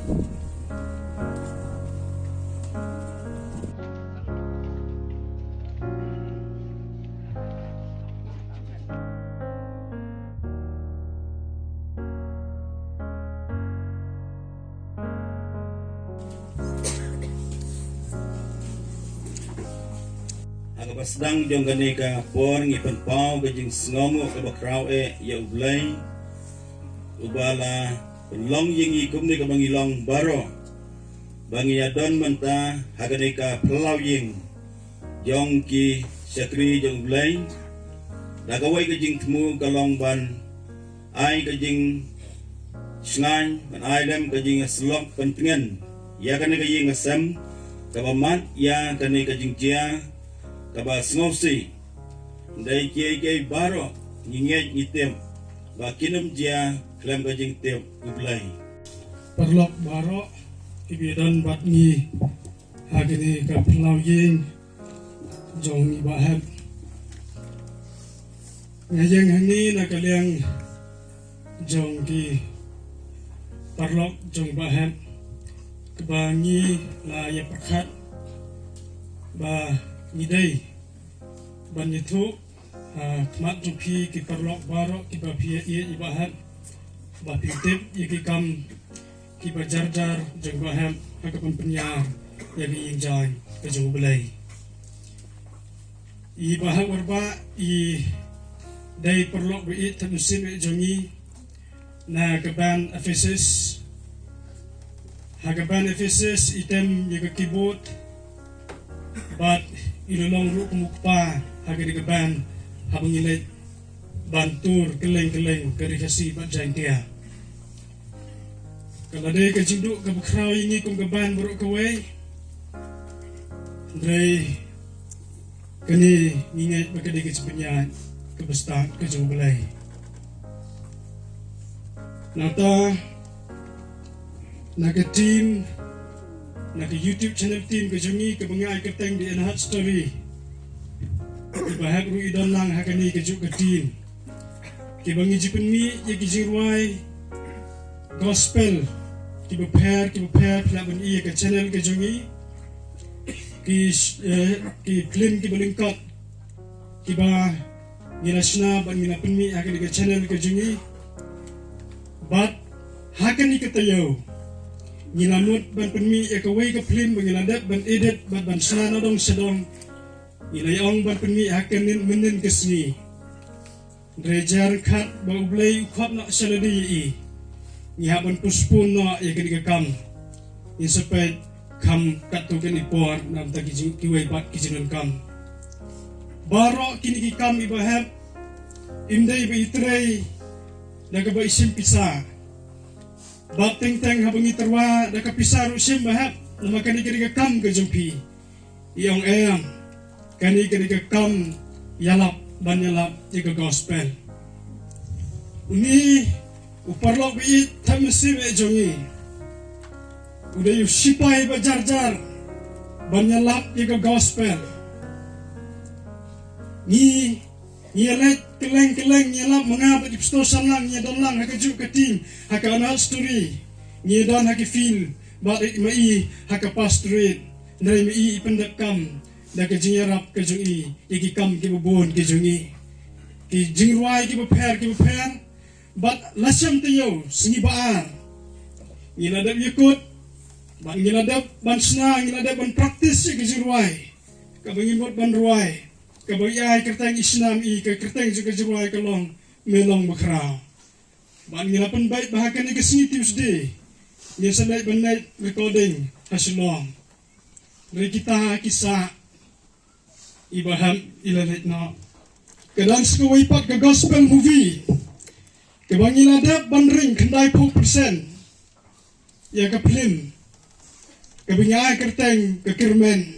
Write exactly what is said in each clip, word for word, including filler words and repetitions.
Ha kaba sdang jong kane ka por ngi pynpaw ka jingsngewnguh kaba khraw eh ïa U Blei, uba la pynlong ïa ngi kumne kaba ngi long baroh, ba ngi ïa don mynta ha kane ka phyllaw ïing jong ki shakri jong U Blei. Da kawei ka jingthmu ka long ban ai ka jingshngaiñ, ban ai lem ka jingïasyllok pyntngen ïa kane ka ïing ka sem, kaba mad ïa kane ka jingjia kaba sngewsih. Dei kiei kiei baroh ngi ngeit ngi tip ba kin ym jia khlem ka jingtip U Blei. Paralok baroh kiba ïadon bad ngi ha kane ka phyllaw ïing jong i Bah Hep. Nga ïeng hangne na ka liang jong ki paralok jong i Bah Hep, kaba ngi la ïa pyrkhat ba ngi dei ban ïathuh ha khmat jong phi ki paralok baroh kiba phi ïa ïeit i Bah Hep, ba phi tip ïa ki kam kiba jar jar jong i Bah Hep ha ka ban pynïar ïa ka ïing jaiñ ka jong U Blei. I Bah Hep Warbah i dei paralok ba ïeit thap mynsiem eh jong ngi na ka band Ephesus. Ha ka band Ephesus i tem ïa ka keyboard bad i la long ruh kum u kpa ha kane ka band haba ngi leit ban tour kylleng kylleng ka Ri Khasi bad Jaintia. Ka la dei ka jingduh kaba khraw ïa ngi kum ka band baroh kawei. Hynrei kane ngi ngeit ba ka dei ka jingpynïaid kaba stad ka jong U Blei. Nangta na ka team, na ka YouTube channel team ka jong ngi kaba nga ai kyrteng The Unheard Story, i Bah Hep ruh i don lang ha kane kajuh ka team. Kiba ngi ju pynmih ïa ki jingrwai gospel kiba pher kiba pher, phi lah ban i ïa ka channel ka jong ngi. Ki, eh, ki film kiba lyngkot kiba ngi la shna bad ngi la pynmih ha kane ka channel ka jong ngi. Bad ha kane ka taïew ngi la mut ban pynmih ïa kawei ka film ba ngi la dep ban edit bad ban shna na dong sha dong. Ngi la ïa ong ban pynmih ha kane mynnin ka sngi. Hynrei jia ryngkat ba U Blei u khot noh sha lade ïa i, ngi hap ban postpone noh ïa kane ka kam. Ngin sa peit kham katto katne por namar ki jing, kiwei pat ki jingdonkam. Baroh kine ki kam i Bah Hep, im dei ba i trei da kaba i shim pisa. Bad teng teng haba ngi tyrwa da ka pisa ruh shim Bah Hep, namar kane ka dei ka kam ka jong phi. I ong em, kane ka dei ka kam ïalap ban ïalap ïa ka gospel. Une u paralok ba ïeit thap mynsiem eh jong ngi u dei u sipai ba jar jar ban ïalap ïa ka gospel. Ngi, ngi ïa leit kylleng kylleng, ngi ïalap, ma nga bad i Pastor Shanlang ngi ïa don lang ha kajuh ka team ha ka Unheard Story. Ngi ïa don ha ki field bad i, ma i ha ka pastorate. Hynrei ma i i pyndep kam da ka jingïarap ka jong i ïa ki kam kiba bun ki jong i, ki jingrwai kiba pher kiba pher. Bad la shem taïew, sngi ba ar, ngi la dep ïakut bad ngi la dep ban shna, ngi la dep ban practice ïa ka jingrwai kaba ngi mut ban rwai, kaba i ai kyrteng, i shna ma i, ka kyrteng jong ka jingrwai ka long Me Long Bakhraw. Bad ngi la pynbeit ba ha kane ka sngi Tuesday ngin sa leit ban leit recording ha Shillong. Hynrei kita ki sah, i Bah Hep i la leit noh. Ka dang sa kawei pat ka gospel movie kaba ngi la dep ban ring khyndai phew percent ïa ka film kaba ngi ai kyrteng Ka Kyrmen.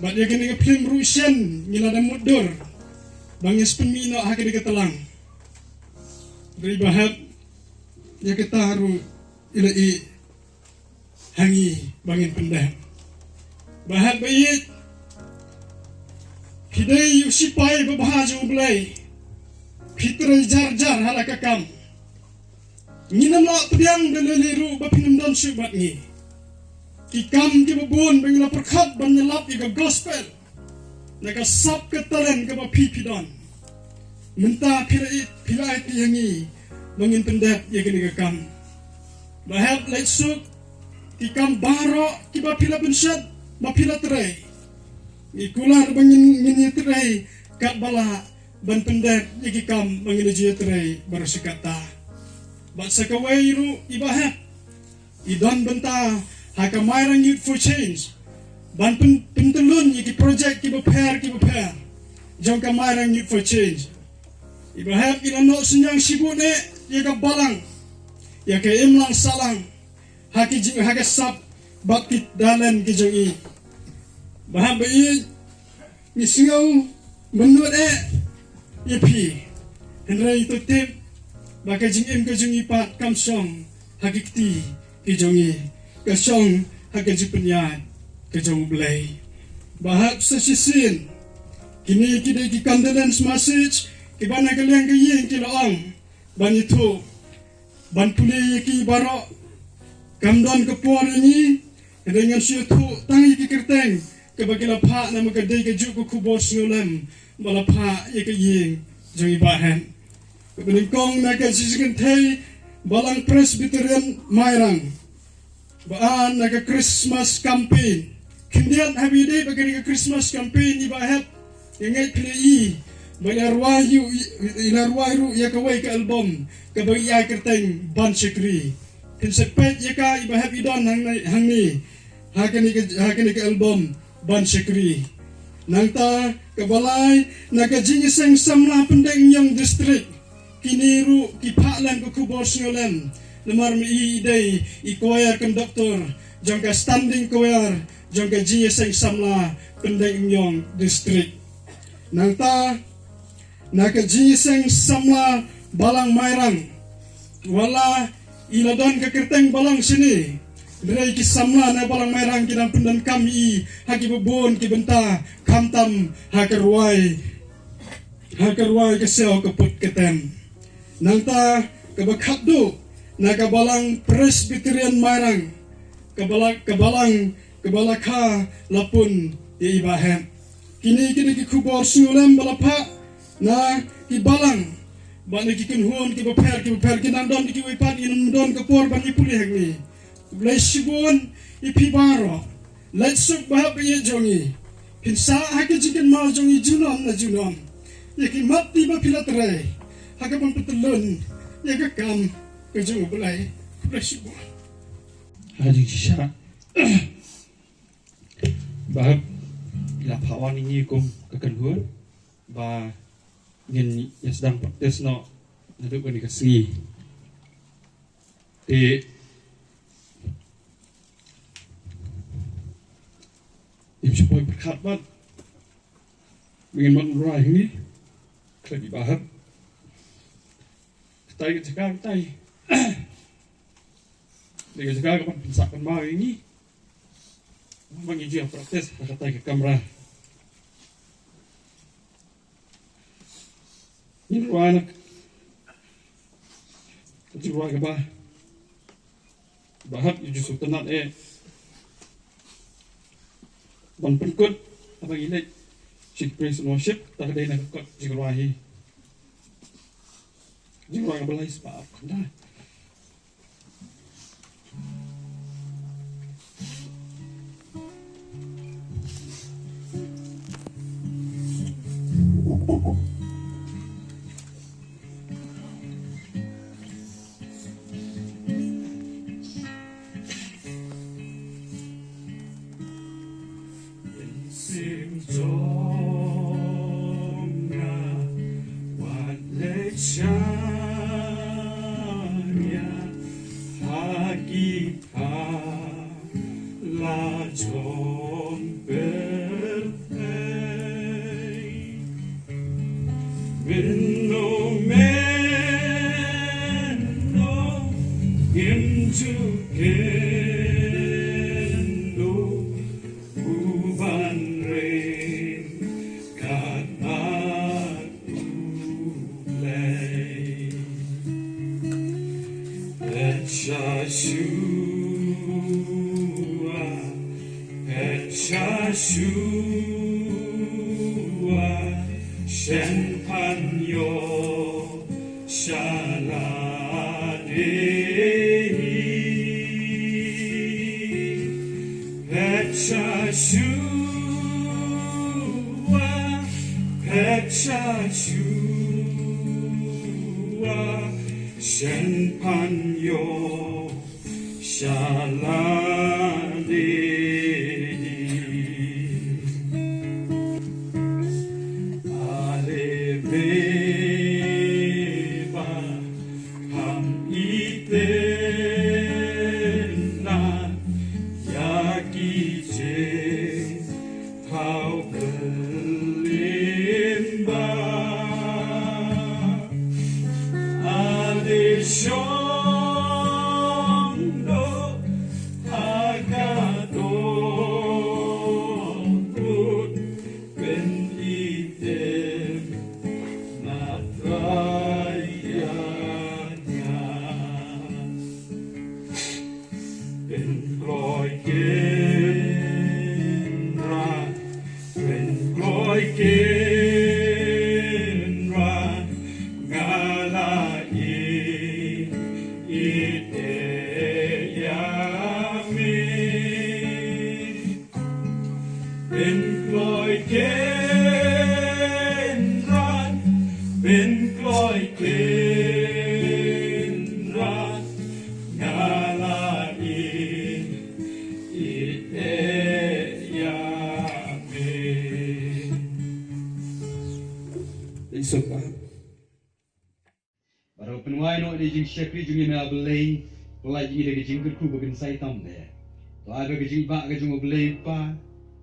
Bad ïa kane ka film ruh shen ngi la dang mutdur ba ngin sa pynmih noh ha kane ka tlang. Hynrei Bah Hep ïa kata ruh i la ïeh ha ngi ba ngin pyndep. Bah Hep ba ïeit, phi dei u sipai babha jong U Blei. Phi trei jar jar ha la ka kam. Ngin ym lah pdiang da lei lei ruh ba phin ym don shuh bad ngi. Ki kam kiba bun ba ngi la pyrkhat ban ïalap ïa ka gospel na ka sap ka talent kaba phi phi don. Mynta phi la ïeit, phi la ïeit ïa ngi ba ngin pyndep ïa kane ka kam. Ba hap leit suk ki kam baroh kiba phi la pynshet ba phi la trei. Ngi kular ba ngin, ngin ïatrei katba lah ban pyndep ïa ki kam ba ngin ïa trei baroh shi katta. Bad sa kawei ruh i Bah Hep i don bynta ha ka Mairang Youth for Change ban pyn, pyntyllun ïa ki project kiba pher kiba pher jong ka Mairang Youth for Change. I Bah Hep i la noh synñiang shibun eh ïa ka balang, ïa ka imlang sahlang ha ki jing, ha ka sap bad ki talent ki jong i. Bah Hep ba i ngi sngew mynnud eh ïa phi. Hynrei to tip ba ka jingim ka jong i pat kam shong ha ki kti ki jong i, ka shong ha ka jingpynïaid ka jong U Blei. Bah Hep, sa shisien kine ki dei ki condolence message kiba na ka liang ka ïing ki la ong ban ïathuh ban pule ïa ki baroh. Kam don ka por ïa ngi, hynrei ngan shu ïathuh tang ïa ki kyrteng kaba ki la phah namar ka dei kajuh ka khubor sngewlem ba la phah ïa ka ïing jong i Bah Hep. Kaba nyngkong na ka jingkynthei Balang Presbyterian Mairang. Ba ar na ka Christmas campaign. Khyndiat haba i dei ba kane ka Christmas campaign i Bah Hep, nga ngeit phi la i ba i la rwai ïa u, i la rwai ruh ïa kawei ka album kaba i ai kyrteng Ban Shakri. Phin sa peit ïa ka, i Bah Hep i don hangne, hangne ha kane ka, ha kane ka album Ban Shakri. Nangta kaba lai na ka Jingïaseng Samla Pyndengumiong District. Kine ruh ki phah lem ka khubor sngewlem namar ma i i dei i choir conductor jong ka standing choir jong ka Jingïaseng Samla Pyndengumiong District. Nangta na ka Jingïaseng Samla Balang Mairang, wat la i la don ka kyrteng balang shane, hynrei ki samla na Balang Mairang ki dang pyndonkam ïa i ha kiba bun ki bynta, khamtam ha ka rwai, ha ka rwai ka siaw ka put ka tem. Nangta kaba khatduh na ka Balang Presbyterian Mairang, ka bala, ka balang kaba la kha la pun ïa i Bah Hep. Kine ki dei ki khubor sngewlem ba la phah na ki balang bad na ki kynhun kiba pher kiba pher. Ki nang don kiwei pat, ngim don ka por ban ïa pule hangne. Khublei shibun ïa phi baroh. Leit suk Bah Hep ba ïeit jong ngi. Phin sah ha ka jingkynmaw jong ngi junom na junom ïa ki mat ti ba phi la trei ha kaban pyntyllun ïa ka kam ka jong U Blei. Khublei shibun. Ha jingshisha Bah Hep i la phah wan ïa ngi kum ka kynhun ba ngin ïa sdang practice noh naduh kane ka sngi. Te im shu poi pyrkhat bad ngin mat rwai hangne. Khlem i Bah Hep. Katai ka jaka katai. Dei ka jaka kaban pynsah kynmaw ïa ngi. Ba ngi ju ïa practice ha katai ka kamra. Ngi rwai na ka jingrwai kaba Bah Hep i ju sngewtynnat eh ban pynkut haba ngi leit sha ki praise and worship. Ta ka dei na ka kot jingrwai hi. Jingrwai kaba lai spah ap kynda. Sim jong nga wat leit sha nia ha ki phala jong pyrthei. Mynno mynno ngim ju kynduh u ban ring kat bad U Blei. Phet sha shuwa, phet sha shuwa, shen pan ïoh sha lade hi. Phet sha shuwa, phet sha shuwa, shen pan ïoh sha lade hi. Ale beh ba kham ïeit na ïa ki jingthaw byllien ba. Ale shong doh ha ka dohnud, pynïaid na Trai ïa nga. Pynkloi Kynrad, pynkloi Kynrad, nga la ïeit, ïeit ïa me. Pynkloi Kynrad, pynkloi Kynrad, nga la ïeit, ïeit ïa me. Ïeit suk ba. Bad haba pynwai noh ïa ka jingshakri jong ngi ïa me, A Blei, pynlait ïa ngi da ka jingkyrkhu ba kynsai tam de. To ai ba ka jingïeit ka jong U Blei U Kpa,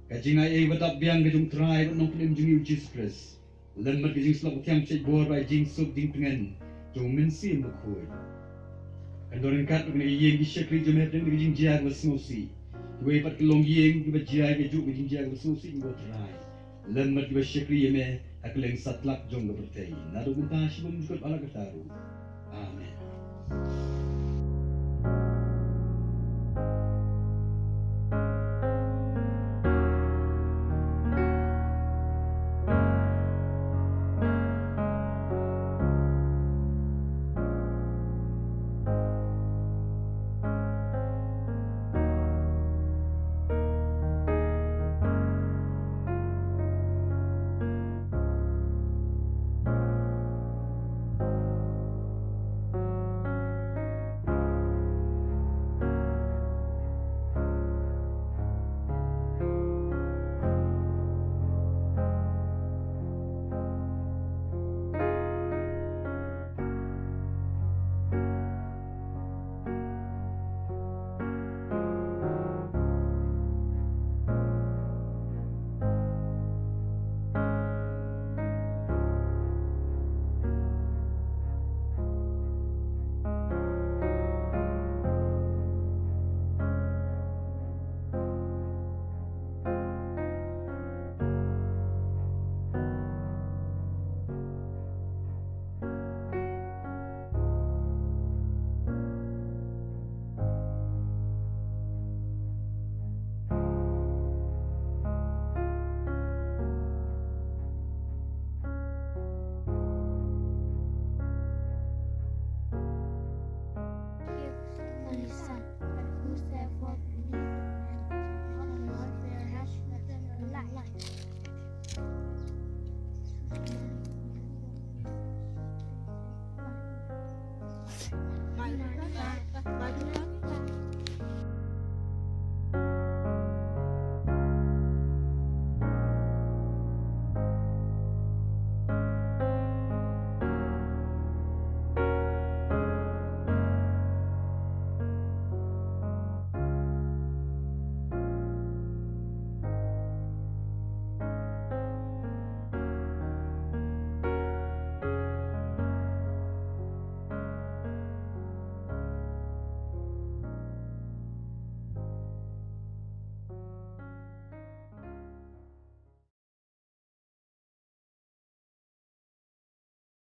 ka jingai ei ba dap biang ka jong U Trai bad Nongpynim jong ngi U Jisu Khrist, lem bad ka jingsyllok ba thiang, ka jingshait bor bad ka jingsuk jingtngen jong U Mynsiem Bakhuid, kan don ryngkat bad kane ka ïing ki shakri jong me hapdeng ka jingjia kaba sngewsih. Kiwei pat ki longïing kiba jia ïa kajuh ka jingjia kaba sngewsih, ko Trai, lem bad kiba shakri ïa me ha kylleng satlak jong ka pyrthei, naduh mynta shibun jukut ba la kata ruh. Amen.